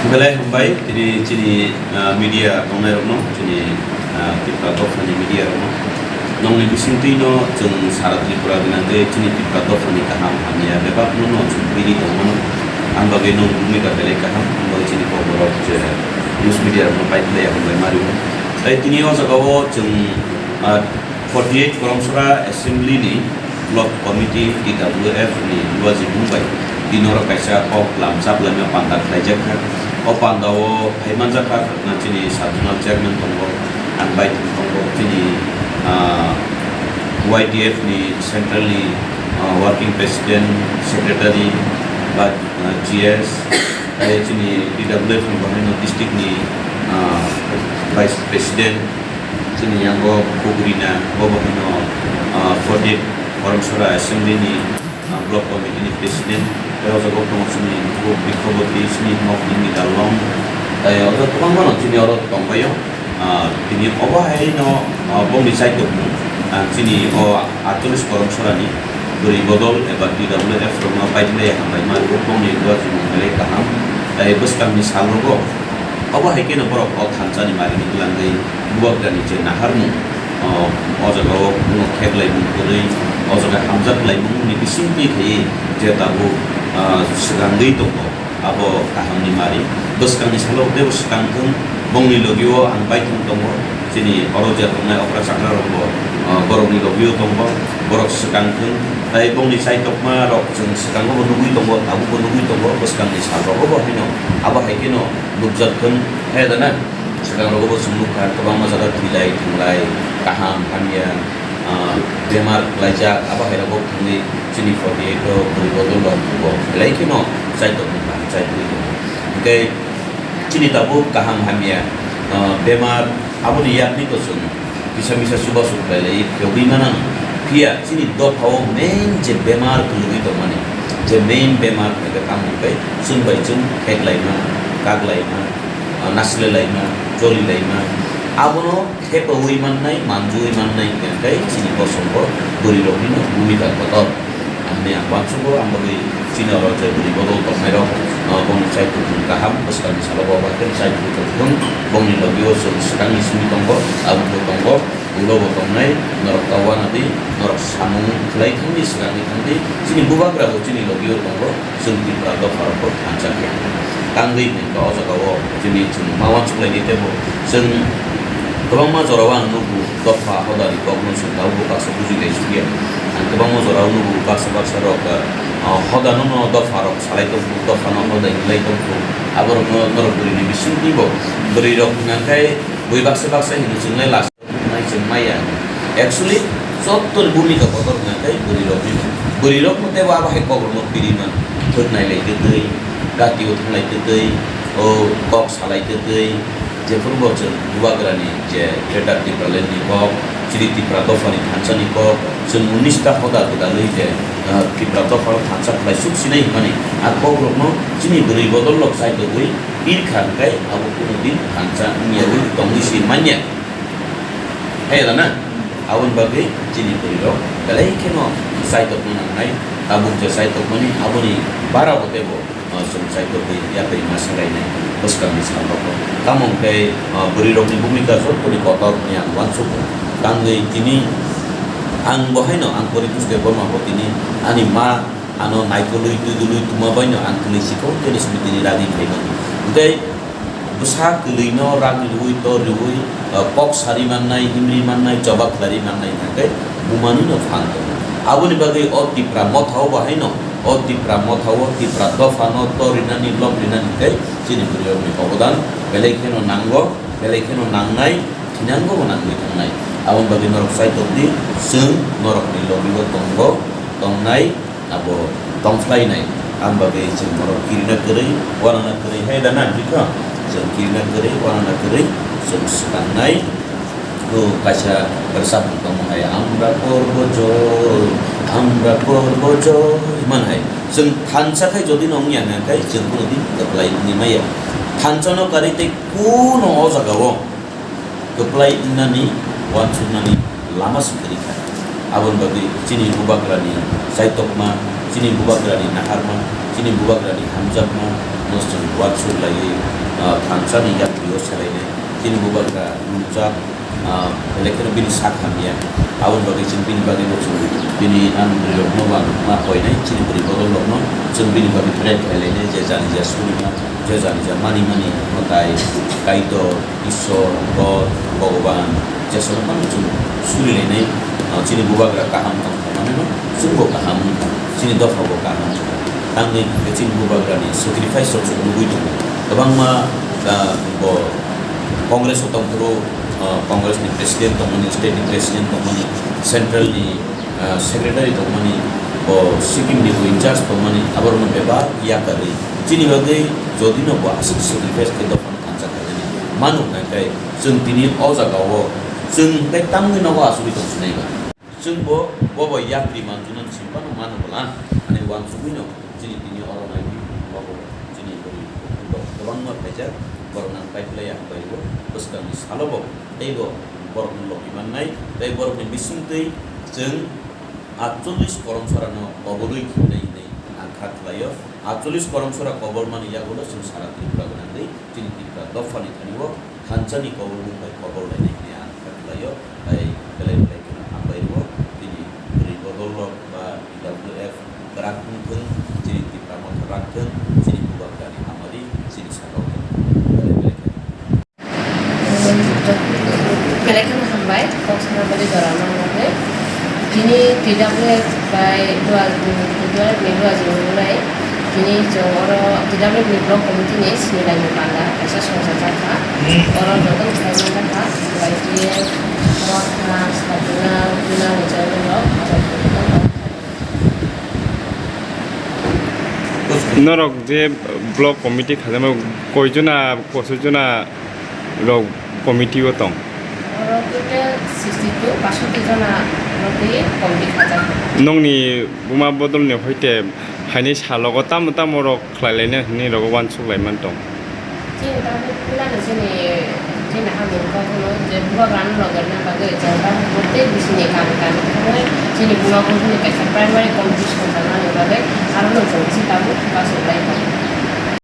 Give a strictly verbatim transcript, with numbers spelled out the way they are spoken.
Belai hambai tini chini, ah, media tongnai rokno, chini, ah, Tripura dophani media rokno. Nongni bisingtwi no chwng sara Tripura gwnang tei chini Tripura dophani kaham hamya bebak no no chwng bini tongmano. Ang bagwi nong bumika belai kaham, ang bagwi chini koborok je news media rokno pai khlai hambai mario. Tai tini o jaga o chwng, ah, forty eight Koromsora Assembly ni Block Committee, T W F ni luajimung bai tini oro kaisa kok lam chap laima panda khlaijak kha. O panda o phai manjak kha, na chini sub zonal chairman tongo, ang bai tongo, chini, ah, Y T F ni central ni, ah, working president, secretary, ba, ah, G S, tai chini T W F ni bahai no district ni, ah, vice president, chini yango Bugrina, bo bo hino, ah, forty Koromsora Assembly ni, ah, Block Committee ni President, tei o jaga o tongo chini Bikrobo T S ni Mok Nini Dalong, tei o jaga kwbangma no chini oro tongbaio. Ah, tini obo hai no, ah, bongni chaitokmung, ah, chini o aatcholish Koromsora ni bwrwi bodol eba T W F rokno paidilai hambai ma rwo, bongni luajimung belai kaham, tei bwskangni sal rogo. Obo hai kheno borok o thansa ni mari ni twlangwi bubagrani je naharmung, o, o jaga o kunu kheklaimung kwrwi, o jaga hamjak laimung ni bisingtwi khaiwi je tabuk, ah, swkangwi tongo, abo kaham ni mari. Bwskang ni salo teibo swkang thung, bongni logi o ang baithang tongo, chini oro je tongnai okra chakra rok bo, ah, borok ni logi o tongo, borok swkang thung, tai bongni chaitokma rok chwng swkango bo nugwi tongo, tabuk bo nugwi tongo, bwskang ni sal rogo bo haino, abo hai kheno nukjak thung, hai da na? Swkang rogo bo chwng nukha, kwbangma jaga thwilai thanglai, kaham hamya, ah, bemar kwlaijak, abo hai rogo thangwi chini forty eight o bwrwi bodol rok bo belai kheno chaitok nukha, chaitogwi tongo. Hwnkhe chini tabuk kaham hamya, ah, bemar, aboni yakni to chwng kisa misa chubachu khlai lai phiyogwi mano. Phiya chini dopha o main je bemar kwlwgwi tongmani, je main bemar hwnkhe tamo hwnkhe chwng bai chwng kheklaima, kaklaima, ah, nasilelaima, cholilaima, abono thepaui mannai, manjui mannai hwnkhe chini bosongo bwrwi rokni no bhumika kotor. Ang hwnwi ang uansugo, ang bagwi chini oro je bwrwi bodol tongnairok, ah, bongni chai kutung kaham, bwskangni salo bo bai khe chai kutung thung, bongni logi o chwng swkangni simi tongo, abo bo tongo, ulo bo tongnai, norok ta uanadi, norok samung khlai thangdi, swkangni thangdi, chini bubagra bo chini logi o tongo, chwng Tripura dopha rok bo thansa khe. Tangwi hwnkha o jaga o chini chwng ma uansuklaini teibo chwng kwbangma jora o ang nugo. Dopha hodani kokno chwng tabukbo baksa buji lai sukya. Ang kwbangma jorao nugo baksa baksa rok, ah, hodano no dopha rok salai tongkhu, dophano hodai hinlai tongkhu. Aborokno norok bwrwini bisingtwibo bwrwirok hwnkha khe bui baksa baksa hino chwnglai last nai chwng maya. Actually, jottoni bhumika kotor hwnkha khe bwrwirokni. Bwrwirokno teibo abo hai kokrokno piri man. Thwk nailai twtwi, gatio thanglai twtwi, o kok salai twtwi, Jephuru bo chwng bubagrani je Greater Tipraland ni kok, chini Tipra dophani thansa ni kok, chwng unis ta hoda gwdalwi je, ah, Tipra dopha o thansa khlai suk sinai hwnmani, a kok rokno chini bwrwi bodol rok chai togwi pir kha hwnkhe abo kunu din thansa wngyawi tongwi si manya. Hai da na? Aboni bagwi chini bwrwi rok belai kheno chai tokma nangnai, tabuk je chai tokmani aboni bara bo teibo. Ah, chwng chai tongwi yapri ma swlainai bwskangni sal rokno. Tamo hwnkhe, ah, bwrwirokni bhumika jottoni kotor hwnwi ang uansugo. Tangwi tini ang bo haino ang Poritos Debbarma bo tini ani ma ano naikolwi twidulwi tuma baino ang kwlwi sikon tini simi tini ragwi phaimani. Hwnkhe bwsa kwlwino ragwi rwui tor rwui, ah, kok sari mannai, himri mannai, choba khlari mannai hwnkhe bumanwino phan tongo. Aboni bagwi o Tipra motha o bo haino O Tipra motha o Tipra dopha no to rinani lok rinani tei chini bwrwi rok ni obodan belai kheno nango, belai kheno nangnai, thinango bo nangwi thangnai. Aboni bagwi norok chai tong di, chwng norok ni logi o tongo, tongnai, abo tongphlai nai. Aboni bagwi chwng norok kirina kwrwi, uanana kwrwi hai da na bikha? Chwng kirina kwrwi, uanana kwrwi, chwng swkang nai. O kaisa rwchapmung tongo hai, "Amra porbo joy, amra porbo joy," man hai. Chwng thansa khai jodi no wngya hwnkhe chwng bono di kwplai wngwi maya. Thansa no karwi tei kuno o jaga o kwplai wngnani, uansuknani lama se kwrwi kha. Aboni bagwi chini bubagrani chaitokma, chini bubagrani naharma, chini bubagrani hamjakma, Chwng uansuk laiwi, ah, thansa ni yapri o selainai. Chini bubagra nukjak, ah, belai kheno bini sak hamya. Aboni bagwi chwng bini bagwi bo chwng bini ang bwrwi rokno bo ang ma koinai, chini bwrwi bodol rokno chwng bini bagwi pray khlai lainai, je jani ja surima, je jani ja mani mani mwtai, Kaitor, Isor, God, Bhogoban, jeswk phano chwng surilainai, ah, chini bubagra kaham tong thangmani no, chwngbo kaham wngkha, chini dopha bo kaham wngkha. Tamni hwnkhe chini bubagrani sacrifice rok chwng nugwi tongo. Kwbangma, ah, bo Congress o tongphuru, ah, Congress ni president tongmani, state ni president tongmani, central ni, ah, secretary tongmani, bo Sikkim ni bo in charge tongmani, aborokno bebak yakarwi chini bagwi jodi no bo aswk sacrifice khe dopha thansa khainani mano hwnkhai chwng tini o jaga o chwng tei tamni nogo asugwi tong sinai ba. Chwng bo, bo bo yapri manjuna chimpa no mano bwla, ani uansugwi no chini tini oro nai di, bo bo chini bwrwi bo kwbangma phaijak, borok nang pai phlai ya hambai o bwskang ni salo bo tei bo borok no logi mannai tei borok ni bising twi chwng atchollish koromsora no kobolwi khwnai hinwi ang kha khlai o. Atchollish koromsora kobolmani yagulo chwng sara Tripura gwnangwi chini Tripura dophani thani o thansa ni kobolmung bai kobol lainai hinwi ang kha khlai o. Tai belai belai kheno hambai rw o. Chini bwrwi bodol rok ba T W F kwrak wng thung, chini Tripura motha rak thung, chini bubagrani hamari chini saka o thung. Belai belai kheno. Belai kheno hambai, kok sana bali jora nang nangwi. Tini T W F bai dua, dua ni dua jora nai. Tini chwng oro T W F ni block committee ni sini lai ni panda, kaisa songsa jakha. Oro joto ni sai man jakha, Y T F, Motha, Sabina, Bina ni chairman rok, abo. Norok je block committee khajaima koijona, kosojona rok committee o tong? Oro total sixty two, pasoti jona rok twi committee khajak. Nongni buma bodol ni hoite haini salogo tamo tamo rok khlai laina hinwi rok uansuk lai man tong? Chini tabuk philano chini, chini hamung kok hwno je bubagrano logerna bagwi chwng tabuk protek bisini kami kami thangwi chini buma bumphini kaisa primary competition khaimani bagwi arono chwng chini tabuk kasu lai tongo.